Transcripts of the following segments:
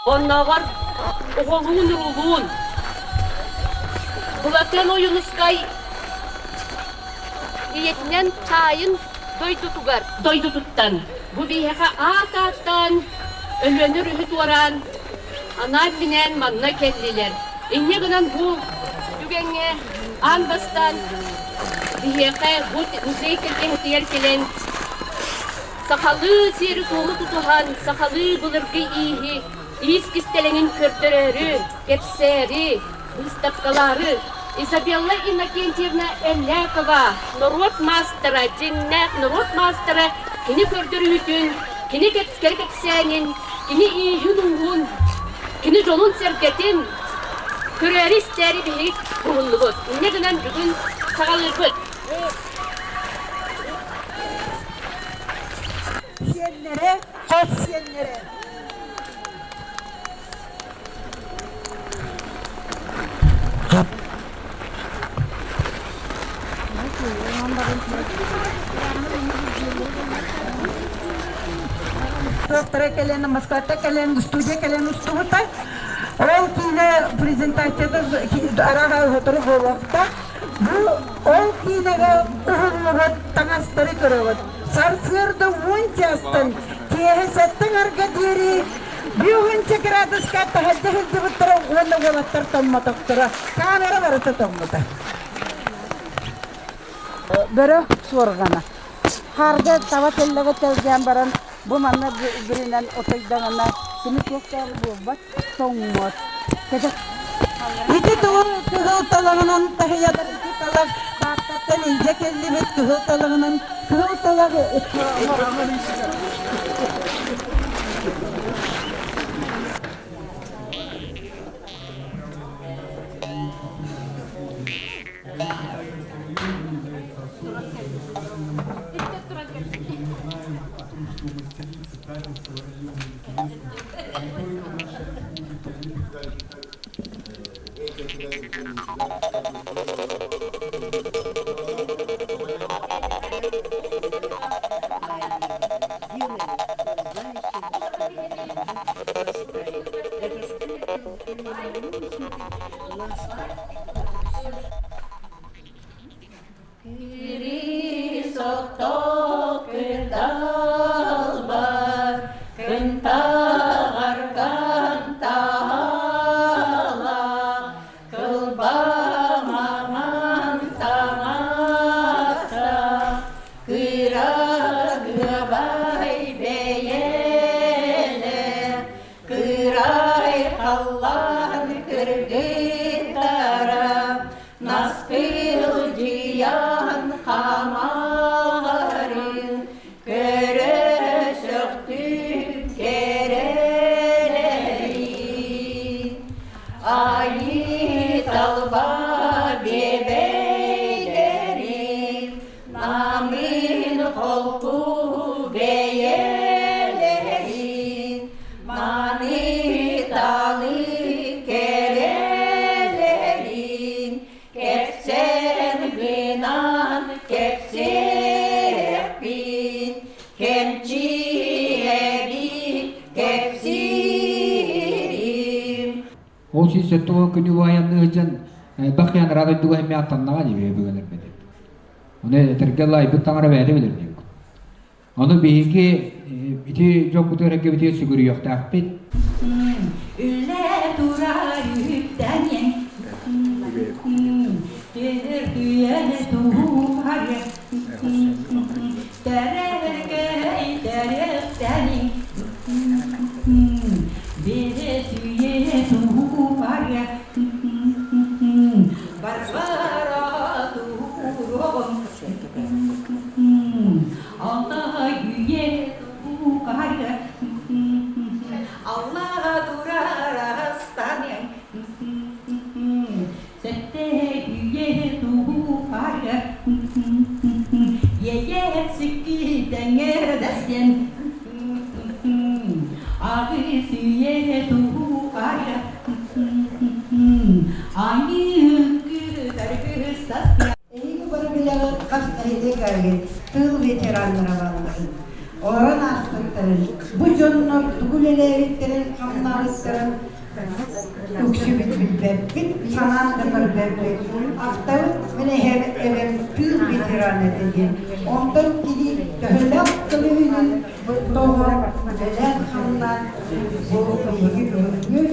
Оннооҕор оҕолуун-уруулуун Былатыан Ойуунускай ийэтинэн таайын дойдутугар дойдутуттан бу биһиэхэ аат ааттаан Өлүөнэ өрүһү туораан анаан-минээн манна кэллилэр. Инньэ гынан бу түгэҥҥэ аан бастаан биһиэхэ бу музей тэлгэһэтигэр кэлэн Сахалыы сиэри-туому тутуһан, сахалыы былыргы ииһи, иис кистэлэҥин көрдөрөөрү, кэпсээри, быыстапкалаары Изабелла Иннокентьевна Эллякова норуот маастара, дьиҥнээх норуот маастара кини көрдөрүүтүн, кини кэпскэри кэпсээнин, кини ииһин-ууһун, кини дьонун-сэргэтин көрөөрү-истээри биһиги уһуннубут. Инньэ гынан бүгүн саҕалыырбыт. Сиэннэрэ, хос сиэннэрэ. Туохтара кэлэн, Москваттан кэлэн, студия кэлэн устубута. Ол киинэ презентацията арааһа сотору буолуохтаах. Бу ол киинэҕэ уһуллубут таҥастары көрөҕүт. Сарсыарда 10 чаастан киэһэ сэттэ аҥарга диэри 5 градуска таһырдьа сылдьыбыттара уонна уолаттар тоҥмотохторо. Камера барыта тоҥмута. Бөрө суорҕана. Хаарга таба тэллэҕи тэлгээн баран бу манна бүрүнэн отойдаҕына кини туох даҕаны буолбат, тоҥмот. Ити тылы кыһыл талаҕынан таһыйалар ити талах Тааттаттан илдьэ кэллибит кыһыл талаҕынан кыһыл талах Кири сотто кырдалбар, кынтаҕарган таала, кылбамаҥан таҥаста, кыра-кыабай бэйэлэ, кырай халлаан кыргыттара, Наскылдьыйан хаамаарын көрө сөхтүм кэрэлэрин. Айыы талба биэбэйдэрин намын холку бэйэлэрин маны талы кэрэлэрин кэпсээн гынан кэпсиэхпин кэмчиэбит кэпсиирим. Ол 170 күнү айанныы сылдьан элбэх киһи анараа дойдуга эмиэ аттаннаҕа дии өбүгэлэрбит. Ону этэргэ ылайбыт таҥара бэйэтэ билэр диэбит. Ону биһиги ити дьоммутугар эргэбитигэр сүгүрүйүөхтээхпит. Үлэ турар үптэниэн Төрдүйэни туһуһар Тэрэркэй тэрэхтэниҥ Биэс үйэ туһуһар Барбара туруоҕум Алтай үйэ туһугар Алла турар астаныаҥ Сэттэ үйэ туһугар Иэйэт сикки тэҥҥэ дэсиэн Аҕыс үйэ туһугар Айыы кытаргыстастыа Эһиги бары билэҕит хас нэһилиэк аайы тыыл ветераннара баалларын. Олорон ааспыттарын, бу дьоннор тугу үлэлээбиттэрин, хамнаабыттарын үксүбүт билбэппит, санаан да көрбөппүт. Ахтабыт мин эһэм эбэм тыыл ветерана этэ диэн. Онтон кини төһөлөөх көлөһүнүн тоҕор үлэлээн-хамнаан бу биһиги бүгүҥҥү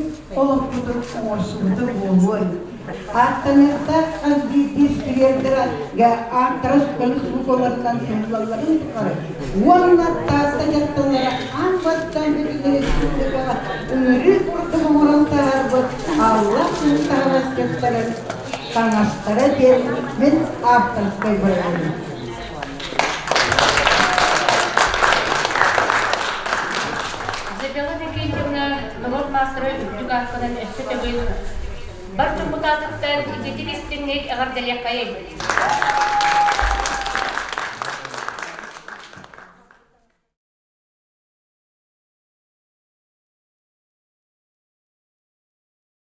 олохпутун оҥорсубута буолуой. Ааттаныахтаах хас биирдии сквердэрэ ааттара көмүс букваларынан суруллалларын тухары уонна Таатта дьахталлара аан бастаан бүтүн республикаҕа ыҥырыы курдук оҥорон таһаарбыт Аллах таһаҕасчыттарын таҥастара диэн мин авторскай бырайыагым. Изабелла Иннокентьевна норуот маастара үрдүк ааккынан өссө төгүл бар дьоммут аатыттан ититик истиҥник эҕэрдэлиэххэйиҥ!